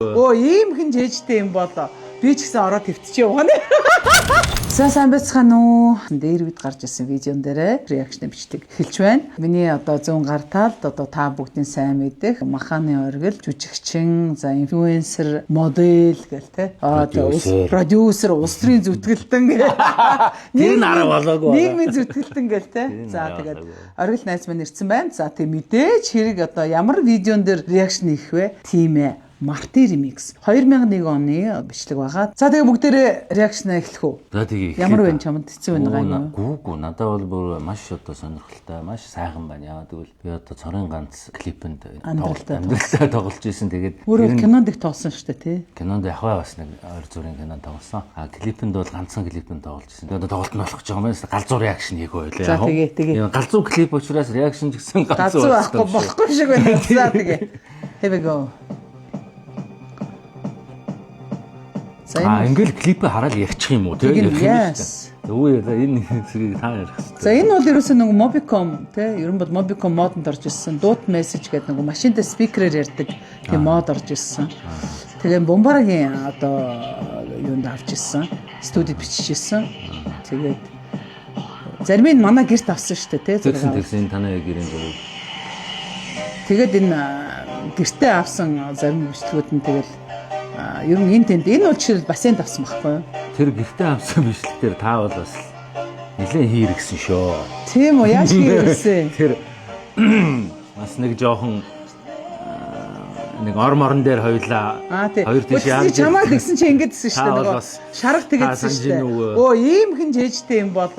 Өө, ийм хэн жээжтэй юм бол би ч гэсэн ороод твтчихээ угаана. За, сайн байцгаана уу? Дээр үед гарч ирсэн видеон дээрээ reaction бичлэг эхэлж байна. Миний одоо зүүн гар талд одоо та бүгдийн сайн мэдэх маханы оргил жүжигчин, за, инфлюенсер, модель гэл те. Аа, за, продюсер, улс төрийн зүтгэлтэн. Тэр нь арга болоогүй. Нийгмийн зүтгэлтэн гэл те. За, тэгээд оргил найз маань ирсэн байна. За, тэг мэдээж хэрэг одоо ямар видеон дээр reaction хийх вэ? Тийм ээ. Marty Remix 2001 оны бичлэг байгаа. За, тэгээ бүгдээрээ reaction эхлэх үү? За, тэгээ. Ямар вэ, чамд хэцүү байна гай юу? Гүү гүү, надад бол бүр маш одоо сонирхолтой, маш сайхан байна. Яагаад гэвэл би одоо цорын ганц клипэнд амьдралтай тоглож исэн. Тэгээд өөрөө кинонд их тоглосон шүү дээ, тий? Кинонд яг бас нэг ойр зүрийн кинонд тоглосон. А клипэнд бол ганцхан клипэнд тоглож исэн. Тэгээд одоо тоглолт нь болох гэж байгаа юм байна. Галзуу reaction хийх байлаа. За, тэгээ тэгээ. Галзуу клип учраас reaction ч гэсэн галзуу байхгүй болохгүй шиг байна. За, тэгээ. Here we go. За, энэ ингээл клипээ хараад ярьчих юм уу, те, ярих юм шүү дээ. Үгүй, энэ зэргийг та ярих хэрэгтэй. За, энэ бол ерөөсөө нөгөө Mobicom те, ер нь бол Mobicom модонд орж ирсэн. Дуут мессеж гэдэг нөгөө машинтай speaker ээр ярьдаг тийм мод орж ирсэн. Тэгээ Бомбарагийн одоо юунд авч ирсэн. Студид бичиж ирсэн. Тэгээд зарим нь манай гэрт авсан шүү дээ, те. Тэгсэн, тэгсэн, танай гэрийн зураг. Тэгээд энэ гэртээ авсан зарим бичлэгүүд нь тэгэл ер нь энэ тэнд, энэ бол жишээл бассейнд авсан байхгүй юу? Тэр гэртээ авсан бичлэг дээр та бол бас нэлээд хийргсэн шүү. Тийм үү? Яаж хийргсэн? Тэр бас нэг жоохон нэг ор морон дээр хоёлаа хоёр тийш яаж чамаа тэгсэн чи ингэж гэсэн шүү дээ, нөгөө шарга тэгээдсэн шүү дээ. Өө, ийм хэн жээжтэй юм бол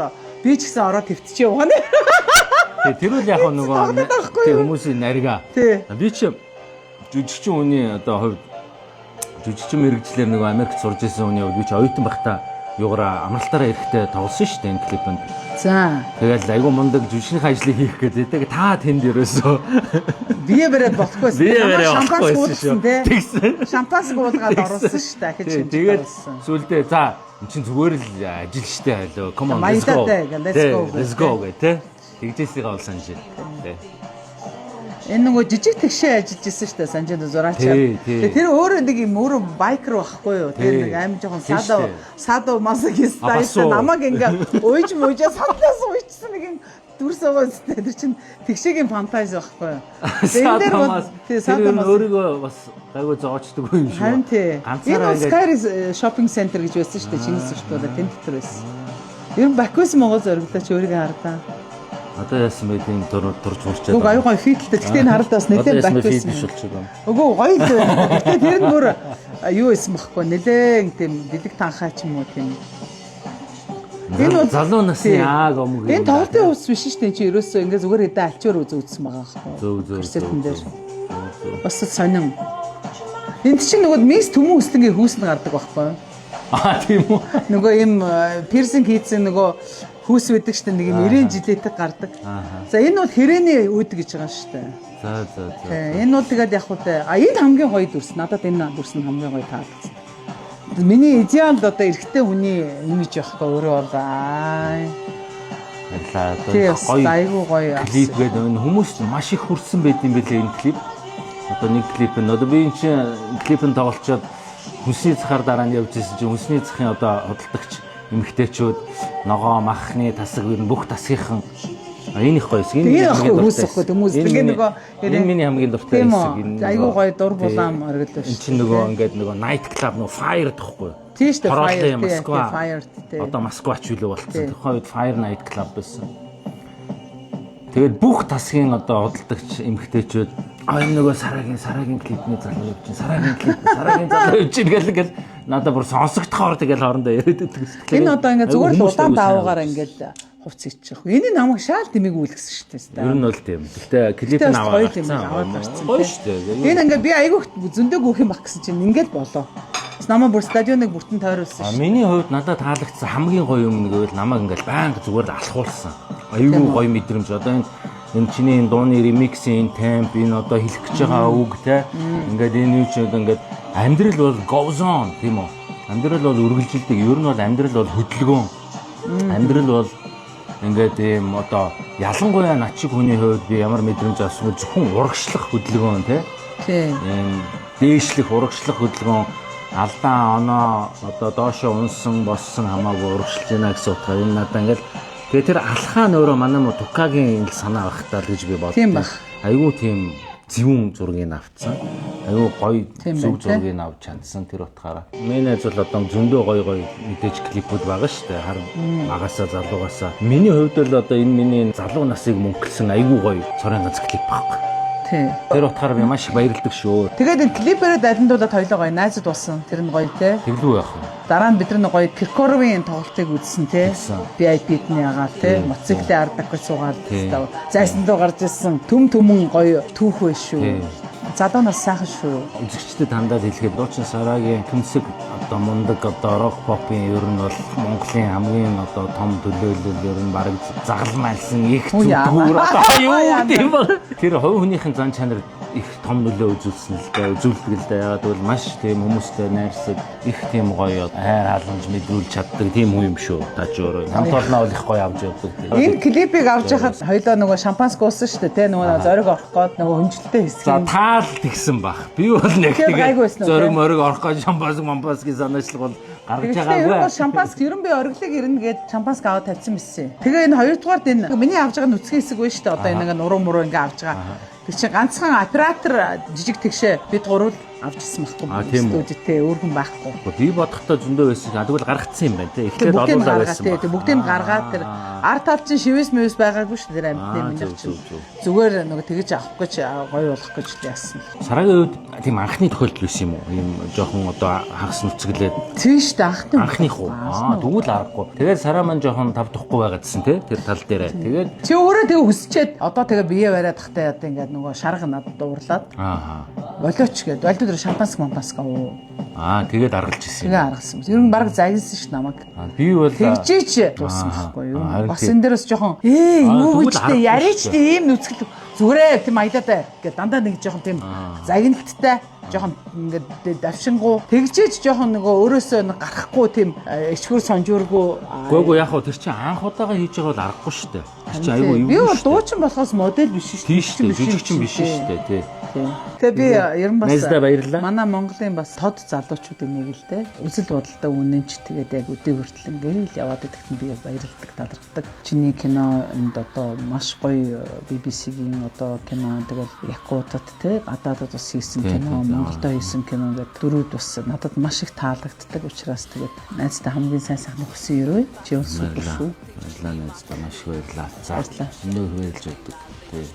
би ч гэсэн ороод твтчихээ угаана. Тэр бол яг нөгөө тий хүмүүсийн нарига. Би чи жүжигчин хүний одоо хувьд, жүжигчин мэргэжлээр нөгөө Америкт сурж исэн хүний хувьд би чи оюутан байхдаа юугаараа амралтаараа эрэхтэй тоглосон шүү дээ энэ клипэнд. За. Тэгэл айгу мундаг жүжигчний ажлыг хийх гэдэг. Тэгээ та тэнд ерөөсөө бие бариад болохгүйсэн. Бие бариад шампанс уулгасан тий. Тэгсэн. Шампанск уулгаад оруулсан шүү дээ. Ахиж. Тэгээд сүулдэ за эн чин зүгээр л ажил штэ хайлоо. Come on, let's go. Let's go. Let's go гэх тий. Тэгжээсийг ол санаж. Тий. Энэ нөгөө жижиг тэгшээ ажиллаж исэн шүү дээ, Санжид зураачаар. Тэгээ тэр өөрөө нэг юм өөрөө biker байхгүй юу? Тэр нэг аим жоохон садо масокист style намайг ингээ уйж муйжаа садлаас уйчсан нэг юм дүрс байгаа үстэй. Тэр чинь тэгшээгийн фантаз байхгүй юу? Энэ дээр бол тий садо мас өөрийгөө бас гайгүй зоочдөг юм шиг. Харин тий. Энэ Sky Shopping Center гэж байсан шүү дээ. Чингис өртүүлээ тэнд дотор байсан. Ер нь Бакус Монгол зориглооч өөрийгөө хардаа. Одоо яасан бэ, тийм дурж мурчаад. Үгүй, аюу гоё fit лтэй. Гэхдээ энэ харалт бас нэлээд Бакус биш болчиход байна. Үгүй, гоё л байна. Гэхдээ тэр нь бүр юу байсан бэхгүй, нэлээд тийм бэлэг танхаа ч юм уу, тийм. Энэ бол залуу насны аг омг. Энэ тоглолтын хувьс биш шүү дээ. Чи ерөөсөө ингээ зүгээр хэдэн альчуур үзсэн байгаа байхгүй. Зөв, зөв. Корсетэн дээр. Бас сонин. Энд чинь нөгөө мисс Түмэн өслөнгийн хүүс нь гардаг байхгүй юу? Аа, тийм үү. Нөгөө ийм пирсинг хийцэн нөгөө хүүс байдаг шүү дээ, нэг юм 90 жилээтэй гардаг. За, энэ бол хэрээний үүд гэж байгаа шүү дээ. За за за. Энэ бол тэгээд яг хуу те. А, энэ хамгийн гоё дүрс. Надад энэ дүрс нь хамгийн гоё таалагдсан. Миний идеал одоо эрэгтэй хүний имиж явахгүй өөрөө бол аа. Баярлаа. Гоё, айгуу гоё. Клип гэдэг энэ хүмүүс маш их хүрсэн байт юм билээ энэ клип. Одоо нэг клип нь одоо би энэ чинь клипэн тоглолцоод хүнсний цахаар дараа нь явж исэн чинь хүнсний цахын одоо худалдагч эмэгтэйчүүд ногоо махны тасаг, ер нь бүх тасгийнхан энэ их гоё хэсэг. Энэ хамгийн дуртай хэсэг хүмүүс. Тэгээ нөгөө энэ миний хамгийн дуртай хэсэг. Энэ айгуу гоё дур булаам оргил байна. Энэ чинь нөгөө ингээд нөгөө night club, нөгөө fire гэхгүй юу? Тийм шүү дээ, fire, Москва. Fire тий. Одоо Москва ч үлээ болцсон. Тухайн үед Fire night club байсан. Тэгээд бүх тасгийн одоо худалдагч эмэгтэйчүүд а энэ нөгөө сарагийн клипний залуу явж чинь, сарагийн клип, сарагийн залуу явж чинь гэл ингээл надад бүр сонсогдохоор тэгэл хоорондоо яриад байдаг. Энэ одоо ингээ зүгээр л удаан даавуугаар ингээл хувц хийчих. Энэ намайг шаал дэмийг үлгсэн шүү дээ. Ер нь бол тийм. Гэхдээ клип нь аваад гарсан. Аваад гарсан. Гоё шүү дээ. Энэ ингээ би айгүйх зөндөө гүөх юм бах гэсэн чинь ингээл болоо. Намаа бүр стадионыг бүртэн тойруулсан шүү. Миний хувьд надад таалагдсан хамгийн гоё юм нэг гэвэл намайг ингээл байнга зүгээр л алхуулсан. Айгүй гоё мэдрэмж. Одоо энэ чиний энэ дууны remix ийн энэ темп, энэ одоо хэлэх гэж байгаа үг те. Ингээд энэ юу ч одоо ингээд амьдрал бол goes on, тийм үү? Амьдрал бол үргэлжилдэг. Ер нь бол амьдрал бол хөдөлгөөн. Амьдрал бол ингээд ийм одоо ялангуяа над шиг хүний хувьд би ямар мэдрэмж авсан бэ? Зөвхөн урагшлах хөдөлгөөн те. Тийм. Ийм Дээшлэх, урагшлах хөдөлгөөн алдаа оноо одоо доошоо унсан, боссон хамаагүй урагшилж байна гэсэн утгаар энэ надаа ингээл тэгээ тэр алхаа нь өөрөө манай мө Тукагийн ингээл санаа байх таа л гэж би боддог. Тийм байх. Айгүй тийм зөвүүн зургийг авцсан. Айгүй гоё Тийм зөв байна, тий. зургийг авч чадсан тэр утгаараа. Миний найз бол одоо зөндөө гоё гоё мэдээж клипүүд байгаа шүү дээ. Хар магаасаа залуугаасаа. Миний хувьд бол одоо энэ миний залуу насыг мөнгөлсөн айгүй гоё цорын ганц клип байхгүй. Тий. Тэр утгаараа би маш их баярлдаг шүү. Тэгээд энэ клипээрээ далиндуулаад хоёлоо гоё найзууд болсон. Тэр нь гоё те. Тэглүү яах вэ? Дараа нь бид нар нэг гоё Киркоровын тоглолтыг үзсэн те. Тэгсэн. VIP-д нь ягаал те. Тийм. Моциктэй ардакгүй суугаад Тийм. зайсан дуу гарч ирсэн. Түм түмэн гоё түүх байх шүү. Тийм. Залуу нас сайхан шүү. Үзэгчдэд хандаад хэлэхэд дуучин Сарагийн төмсөг одоо мундаг одоо рок попын ер нь бол Монголын хамгийн одоо том төлөөлөл ер нь бараг загалмайлсан их Үу яа. зүтгүүр одоо юу Яа. гэдэг юм бол тэр хувь хүнийхэн зан чанар их том нөлөө үзүүлсэн л дээ, үзүүлдэг л дээ. Яагаад гэвэл маш тийм хүмүүстэй найрсаг, их тийм гоё хайр халамж мэдрүүлж чаддаг тийм хүн юм шүү. Та ч өөрөө хамт олноо бол их гоё авч явдаг. Энэ клипийг авч яхад хоёлоо нөгөө шампанск уусан шүү дээ те. Нөгөө зориг орох гээд нөгөө хөнжилтэй хэсэг. За таал тэгсэн баг. Би бол нэг Тэгэхээр гайгүй байсан уу, зориг те? мориг орох гэж шампанск мампанскийн санаачлаг бол гаргаж Тэгэхдээ ер нь байгаагүй. бол шампанск ер нь би ориглыг ирнэ гээд шампанск аваад тавьсан байсан. Тэгээ энэ хоёрдугаард энэ миний авч байгаа нүцгэн хэсэг байна шүү дээ. Одоо энэ ингээ нуруу муруу ингээ авч байгаа. Тэр чинь ганцхан оператор жижиг тэгшээ бид гурвал авч ирсэн байхгүй. А, тийм үү? Студидтэй өөр хүн байхгүй. Би бодохдоо зөндөө байсан. А тэгвэл гаргацсан юм байна те. Тэгээ Эхлээд бүгдийг нь олуулаа гаргаад байсан тий баг. тэг бүгдийг нь гаргаад тэр арт тал чинь шивэс мэвэс байгаагүй шүү дээ тэр амьтны Аа, миний зөв, чинь. зөв, зөв. Зүгээр нөгөө тэгэж авах гэж гоё болох гэж яасан. Сарагийн хувьд тийм анхны тохиолдол байсан юм уу? Ийм жоохон одоо хагас нүцгэлээд Тийм шүү дээ анхны анхных уу? Аа тэгвэл аргагүй. Тэгээд Сараа маань жоохон тав тухгүй байгаадсэн те тэр тал дээрээ. Тэгээд Чи өөрөө тэгээ хүсчээд одоо тэгээ бие бариад тахтай одоо ингээд нөгөө шарга надад дуурлаад аа болооч гээд болдоо тэр шампанск мампанск уу аа тэгээд аргалж ирсэн юм. тэгээ аргалсан. Ер нь баг загинсан ш намайг. Аа, би бол Тэгжээч дууссан Аа, байхгүй юу? аа, харин Бас тийм. энэ дээрээс жоохон ээ Аа, юу тэгвэл гэж тэ аргагүй яриач шүү тэ ийм нүцгэл зүгээрээ тийм аялаатай гээд дандаа нэг жоохон тийм загинттай жоохон ингээд давшингуу тэгжээч жоохон нөгөө өөрөөсөө нэг гарахгүй тийм ичгүүр сонжуургүй аа, Гөө гөө яг хөө тэр чинь анх удаага хийж байгаа бол аргагүй шүү дээ. Тэр чинь айгүй Би юу бол дуучин болохоос модель биш шүү Тийм шүү дээ. Жүжигчин биш шүү дээ тий. Тэгээ би ер нь бас Найздаа баярлалаа. Манай Монголын бас тод залуучуудын нэг л дээ. Үзэл бодолтой үнэнч тэгээд яг өдөө хүртэл ингээл яваад идэгт нь би баярлдаг, талархдаг. Чиний кинонд одоо маш гоё BBC-гийн одоо кино тэгэл Якутад те гадаадад бас хийсэн кино, Монголдо хийсэн кино гэдэг дөрүүд бас надад маш их таалагддаг учраас тэгээд найздаа хамгийн сайн сайхны хүсэн өрөө. Чи бол супер шүү. Баярлалаа найздаа маш их баярлалаа. За Баярлалаа. зөндөө баярлж байдаг. Тий.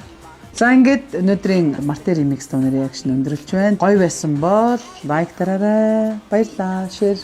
За ингээд өнөөдрийн Мартер Remix дууны reaction өндөрлөж байна. Гоё байсан бол лайк дараарай. Баярлалаа. Share.